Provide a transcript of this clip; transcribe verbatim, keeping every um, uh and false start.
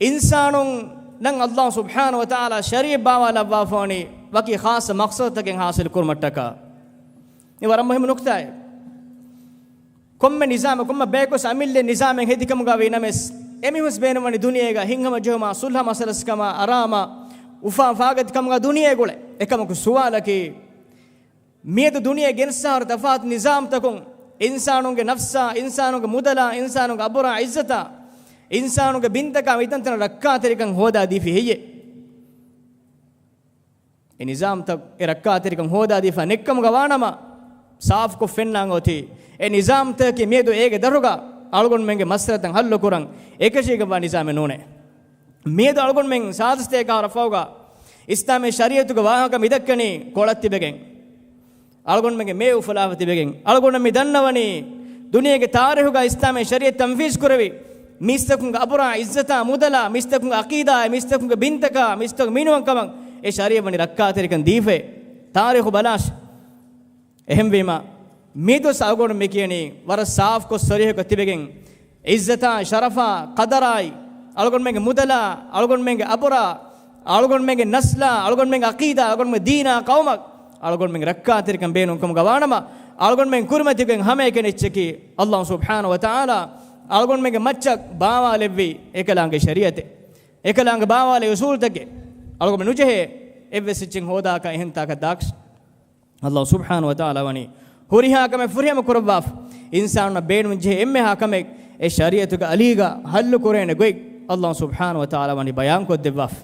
އިންސާނުންނަށް އައްލާހު ސުބްޙާނަހު ވަތަޢާލާ ޝަރީޢަތް ބާވާލައްވާފަވަނީ ވަކި ޚާއްޞަ މަޤްޞަދުތަކެއް ޙާޞިލު ކުރުމަށްޓަކާ. މި ވަރަށް މުހިއްމު ނުކުތާއެއް. ކޮންމެ ނިޒާމެއް، ކޮންމެ ބަޔަކުވެސް އަމިއްލަ ނިޒާމެއް ހެދިކަމުގަ ވީ ނަމަވެސް، އެމީހުންވެސް ބޭނުންވަނީ ދުނިޔޭގަ ހިތްހަމަޖެހުމާ، ޞުލްޙަ މަސަލަސްކަމާ، އަރާމާ، އުފާ ފާގަތިކަމުގަ ދުނިޔޭގަ އުޅެން. އެކަމަކު ސުވާލަކީ، މިއަދު ދުނިޔޭ ގެނެސް އަހަރު ތަފާތު ނިޒާމްތަކުން އިންސާނުންގެ ނަފްސާ، އިންސާނުންގެ މުދަލާ، އިންސާނުންގެ އަބުރާ އިއްޒަތާ، އިންސާނުންގެ ބިންތަކާ މިތަންތަނަށް ރައްކާތެރިކަން ހޯދާ ދީފި ހެއްޔޭ؟ އެ ނިޒާމްތައް އެ ރައްކާތެރިކަން ހޯދާދީފަ ނެއްކަމުގަ ވާނަމަ، ސާފުކޮށް ފެންނާން އޮތީ، އެ ނިޒާމްތަކަކީ މިއަދު އޭގެ ދަށުގަ އަޅުގަނޑުމެންގެ މައްސަލަތައް ހައްލު ކުރަން އެކަށީގެންވާ ނިޒާމެއް ނޫނޭ. މިއަދު އަޅުގަނޑުމެން ސާދަ ސަތޭކަ އަހަރަށް ފަހުގަ އިސްލާމީ ޝަރީޢަތުގެ ވާހަކަ މިދައްކަނީ ކޮޅަށް ތިބެގެން. އަޅުގަނޑުމެންގެ މޭ އުފުލާފަ ތިބެގެން. އަޅުގަނޑު މި ދަންނަވަނީ، ދުނިޔޭގެ ތާރީޚުގަ އިސްލާމީ ޝަރީޢަތް ތަންފީޒު ކުރެވި، މީސްތަކުންގެ އަބުރާ އިއްޒަތާ މުދަލާ، މީސްތަކުންގެ އަޤީދާއާ، މީސްތަކުންގެ ބިންތަކާ، މީސްތަކުންގެ މިނިވަންކަމަށް އެ ޝަރީޢަތް ވަނީ ރައްކާތެރިކަން ދީފައި. ތާރީޚު ބަލާށި. އެހެންވީމަ، މިއަދުވެސް އަޅުގަނޑު މި ކިޔަނީ ވަރަށް ސާފުކޮށް ސަރީޙުކޮށް ތިބެގެން، އިއްޒަތާ، ޝަރަފާ، ޤަދަރާއި، އަޅުގަނޑުމެންގެ މުދަލާ، އަޅުގަނޑުމެންގެ އަބުރާ، އަޅުގަނޑުމެންގެ ނަސްލާ، އަޅުގަނޑުމެންގެ އަޤީދާ، އަޅުގަނޑުމެންގެ ދީނާ، ޤައުމަށް އަޅުގަނޑުމެން ރައްކާތެރިކަން ބޭނުންކަމުގަ ވާނަމަ، އަޅުގަނޑުމެން ކުރިމަތިވެގެން ހަމައެކަނި އެއްޗަކީ، އައްލާހު ސުބްޙާނަހު ވަތަޢާލާ އަޅުގަނޑުމެންގެ މައްޗަށް ބާވާލެއްވި އެކަލާނގެ ޝަރީޢަތެއް، އެކަލާނގެ ބާވާލެއްވި އުޞޫލުތަކެއް. އަޅުގަނޑުމެން ނުޖެހޭ އެއްވެސް އެއްޗެއް ހޯދާކަށް އެހެން ތާކަށް ދާކަށް. އައްލާހު ސުބްޙާނަހު ވަތަޢާލާ ވަނީ ހުރިހާ ކަމެއް ފުރިހަމަ ކުރައްވާފަ. އިންސާނުންނަށް ބޭނުންޖެހޭ އެންމެހާ ކަމެއް އެ ޝަރީޢަތުގެ އަލީގަ ހައްލު ކުރޭނެ ގޮތް އައްލާހު ސުބްޙާނަހު ވަތަޢާލާ ވަނީ ބަޔާންކޮށްދެއްވާފަ.